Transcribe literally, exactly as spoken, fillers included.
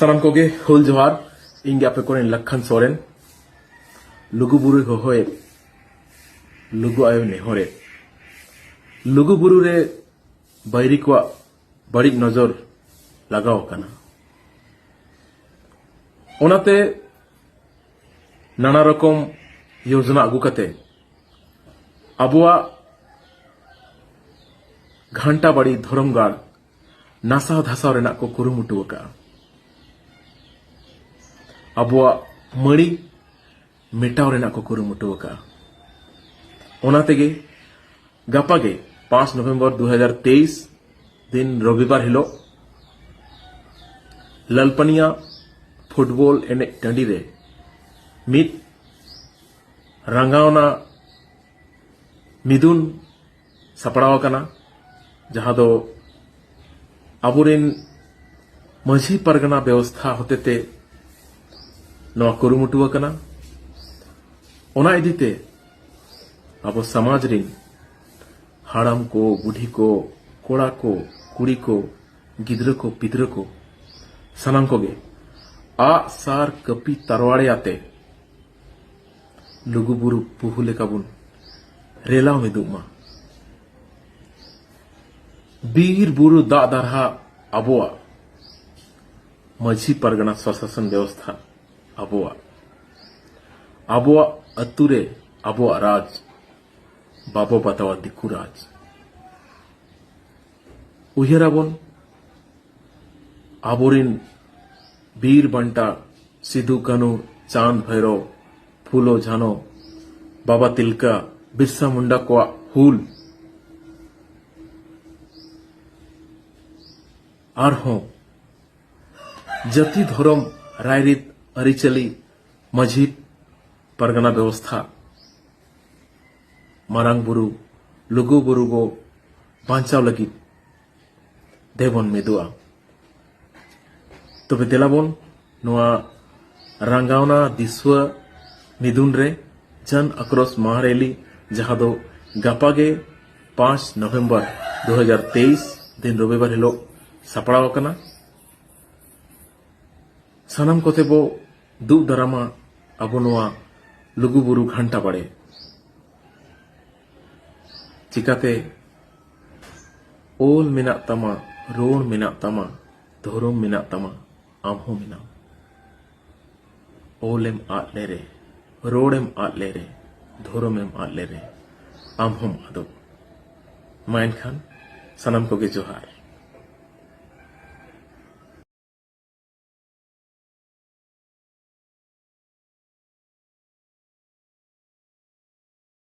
ᱥᱟᱱᱟᱢ ᱠᱚᱜᱮ ᱦᱩᱞ ᱡᱚᱦᱟᱨ᱾ ᱤᱧ ᱜᱮ ᱟᱯᱮ ᱠᱚᱨᱮᱱ ᱞᱟᱠᱷᱟᱱ ᱥᱚᱨᱮᱱ᱾ ᱞᱩᱜᱩ ᱵᱩᱨᱩᱭ ᱦᱚᱦᱚᱭᱮᱫ, ᱞᱩᱜᱩ ᱟᱭᱳᱭ ᱱᱮᱦᱚᱨᱮᱫ, ᱞᱩᱜᱩ ᱵᱩᱨᱩ ᱨᱮ ᱵᱟᱹᱭᱨᱤ ᱠᱚᱣᱟᱜ ᱵᱟᱹᱲᱤᱡ ᱱᱚᱡᱚᱨ ᱞᱟᱜᱟᱣ ᱟᱠᱟᱱᱟ᱾ ᱚᱱᱟᱛᱮ ᱱᱟᱱᱟ ᱨᱚᱠᱚᱢ ᱭᱳᱡᱚᱱᱟ ᱟᱹᱜᱩ ᱠᱟᱛᱮ ᱟᱵᱚᱣᱟᱜ ᱜᱷᱟᱱᱴᱟ ᱵᱟᱲᱤ ᱫᱷᱚᱨᱚᱢ ᱜᱟᱲ ᱱᱟᱥᱟᱣ ᱫᱷᱟᱥᱟᱣ ᱨᱮᱱᱟᱜ ᱠᱚ ᱠᱩᱨᱩᱢᱩᱴᱩ ᱟᱠᱟᱫᱼᱟ᱾ ᱟᱵᱚᱣᱟᱜ ᱢᱟᱹᱲᱤ ᱢᱮᱴᱟᱣ ᱨᱮᱱᱟᱜ ᱠᱚ ᱠᱩᱨᱩᱢᱩᱴᱩ ᱟᱠᱟᱫᱼᱟ᱾ ᱚᱱᱟ ᱛᱮᱜᱮ ᱜᱟᱯᱟ ᱜᱮ ᱯᱟᱸᱪ ᱱᱚᱵᱷᱮᱢᱵᱚᱨ ᱫᱩ ᱦᱟᱡᱟᱨ ᱛᱮᱭᱤᱥ ᱫᱤᱱ ᱨᱚᱵᱤᱵᱟᱨ ᱦᱤᱞᱳᱜ ᱞᱟᱞᱯᱟᱱᱤᱭᱟ ᱯᱷᱩᱴᱵᱚᱞ ᱮᱱᱮᱡ ᱴᱟᱺᱰᱤ ᱨᱮ ᱢᱤᱫ ᱨᱟᱸᱜᱟᱣᱱᱟ ᱢᱤᱫᱩᱱ ᱥᱟᱯᱲᱟᱣ ᱟᱠᱟᱱᱟ, ᱡᱟᱦᱟᱸ ᱫᱚ ᱟᱵᱚᱨᱮᱱ ᱢᱟᱹᱡᱷᱤ ᱯᱟᱨᱜᱟᱱᱟ ᱵᱮᱵᱚᱥᱛᱷᱟ ᱦᱚᱛᱮᱛᱮ ᱱᱚᱣᱟ ᱠᱩᱨᱩᱢᱩᱴᱩ ᱟᱠᱟᱱᱟ᱾ ᱚᱱᱟ ᱤᱫᱤᱛᱮ ᱟᱵᱚ ᱥᱚᱢᱟᱡᱽ ᱨᱮᱱ ᱦᱟᱲᱟᱢ ᱠᱚ, ᱵᱩᱰᱷᱤ ᱠᱚ, ᱠᱚᱲᱟ ᱠᱚ, ᱠᱩᱲᱤ ᱠᱚ, ᱜᱤᱫᱽᱨᱟᱹ ᱠᱚ, ᱯᱤᱫᱽᱨᱟᱹ ᱠᱚ, ᱥᱟᱱᱟᱢ ᱠᱚᱜᱮ ᱟᱜ ᱥᱟᱨ ᱠᱟᱹᱯᱤ ᱛᱟᱨᱣᱟᱲᱮ ᱟᱛᱮ ᱞᱩᱜᱩ ᱵᱩᱨᱩ ᱯᱩᱦᱩ ᱞᱮᱠᱟ ᱵᱚᱱ ᱨᱮᱞᱟᱣ ᱢᱤᱫᱚᱜ ᱢᱟ᱾ ᱵᱤᱨ ᱵᱩᱨᱩ ᱫᱟᱜ ᱫᱟᱨᱦᱟ ᱟᱵᱚᱣᱟᱜ, ᱢᱟᱹᱡᱷᱤ ᱯᱟᱨᱜᱟᱱᱟ ᱥᱚᱥᱟᱥᱚᱱ ᱵᱮᱵᱚᱥᱛᱷᱟ ᱟᱵᱚᱣᱟᱜ, ᱟᱵᱚᱣᱟᱜ ᱟᱹᱛᱩ ᱨᱮ ᱟᱵᱚᱣᱟᱜ ᱨᱟᱡᱽ, ᱵᱟᱵᱚ ᱵᱟᱛᱟᱣᱟ ᱫᱤᱠᱩ ᱨᱟᱡᱽ᱾ ᱩᱭᱦᱟᱹᱨᱟᱵᱚᱱ ᱟᱵᱚᱨᱮᱱ ᱵᱤᱨ ᱵᱟᱱᱴᱟ ᱥᱤᱫᱩ ᱠᱟᱹᱱᱩ, ᱪᱟᱸᱫᱽ ᱵᱷᱟᱭᱨᱚ, ᱯᱷᱩᱞᱳ ᱡᱷᱟᱱᱚ, ᱵᱟᱵᱟ ᱛᱤᱞᱠᱟ, ᱵᱤᱨᱥᱟ ᱢᱩᱱᱰᱟ ᱠᱚᱣᱟᱜ ᱦᱩᱞ, ᱟᱨᱦᱚᱸ ᱡᱟᱹᱛᱤ ᱫᱷᱚᱨᱚᱢ ᱨᱟᱭᱨᱤᱛ ᱟᱹᱨᱤᱪᱟᱹᱞᱤ, ᱢᱟᱹᱡᱷᱤ ᱯᱟᱨᱜᱟᱱᱟ ᱵᱮᱵᱚᱥᱛᱷᱟ, ᱢᱟᱨᱟᱝ ᱵᱩᱨᱩ, ᱞᱩᱜᱩ ᱵᱩᱨᱩ ᱵᱚ ᱵᱟᱧᱪᱟᱣ ᱞᱟᱹᱜᱤᱫ ᱫᱮᱵᱚᱱ ᱢᱤᱫᱚᱜᱼᱟ᱾ ᱛᱚᱵᱮ ᱫᱮᱞᱟᱵᱚᱱ ᱱᱚᱣᱟ ᱨᱟᱸᱜᱟᱣᱱᱟ ᱫᱤᱥᱣᱟᱹ ᱢᱤᱫᱩᱱ ᱨᱮ ᱡᱟᱱ ᱟᱠᱨᱳᱥ ᱢᱟᱦᱟ ᱨᱮᱞᱤ, ᱡᱟᱦᱟᱸ ᱫᱚ ᱜᱟᱯᱟ ᱜᱮ ᱯᱟᱸᱪ ᱱᱚᱵᱷᱮᱢᱵᱚᱨ ᱫᱩ ᱦᱟᱡᱟᱨ ᱛᱮᱭᱤᱥ ᱫᱤᱱ ᱨᱚᱵᱤᱵᱟᱨ ᱦᱤᱞᱳᱜ ᱥᱟᱯᱲᱟᱣ ᱟᱠᱟᱱᱟ᱾ ᱥᱟᱱᱟᱢ ᱠᱚᱛᱮ ᱵᱚ ᱫᱩᱜ ᱫᱟᱨᱟᱢᱟ ᱟᱵᱚ ᱱᱚᱣᱟ ᱞᱩᱜᱩᱵᱩᱨᱩ ᱜᱷᱟᱱᱴᱟ ᱵᱟᱲᱮ᱾ ᱪᱤᱠᱟᱛᱮ ᱚᱞ ᱢᱮᱱᱟᱜ ᱛᱟᱢᱟ, ᱨᱚᱲ ᱢᱮᱱᱟᱜ ᱛᱟᱢᱟ, ᱫᱷᱚᱨᱚᱢ ᱢᱮᱱᱟᱜ ᱛᱟᱢᱟ, ᱟᱢ ᱦᱚᱸ ᱢᱮᱱᱟᱢ᱾ ᱚᱞᱮᱢ ᱟᱫ ᱞᱮᱨᱮ, ᱨᱚᱲᱮᱢ ᱟᱫ ᱞᱮᱨᱮ, ᱫᱷᱚᱨᱚᱢᱮᱢ ᱟᱫ ᱞᱮᱨᱮ, ᱟᱢ ᱦᱚᱸᱢ ᱟᱫᱚᱜ᱾ ᱢᱟ ᱮᱱᱠᱷᱟᱱ ᱥᱟᱱᱟᱢ ᱠᱚᱜᱮ ᱡᱚᱦᱟᱨ᱾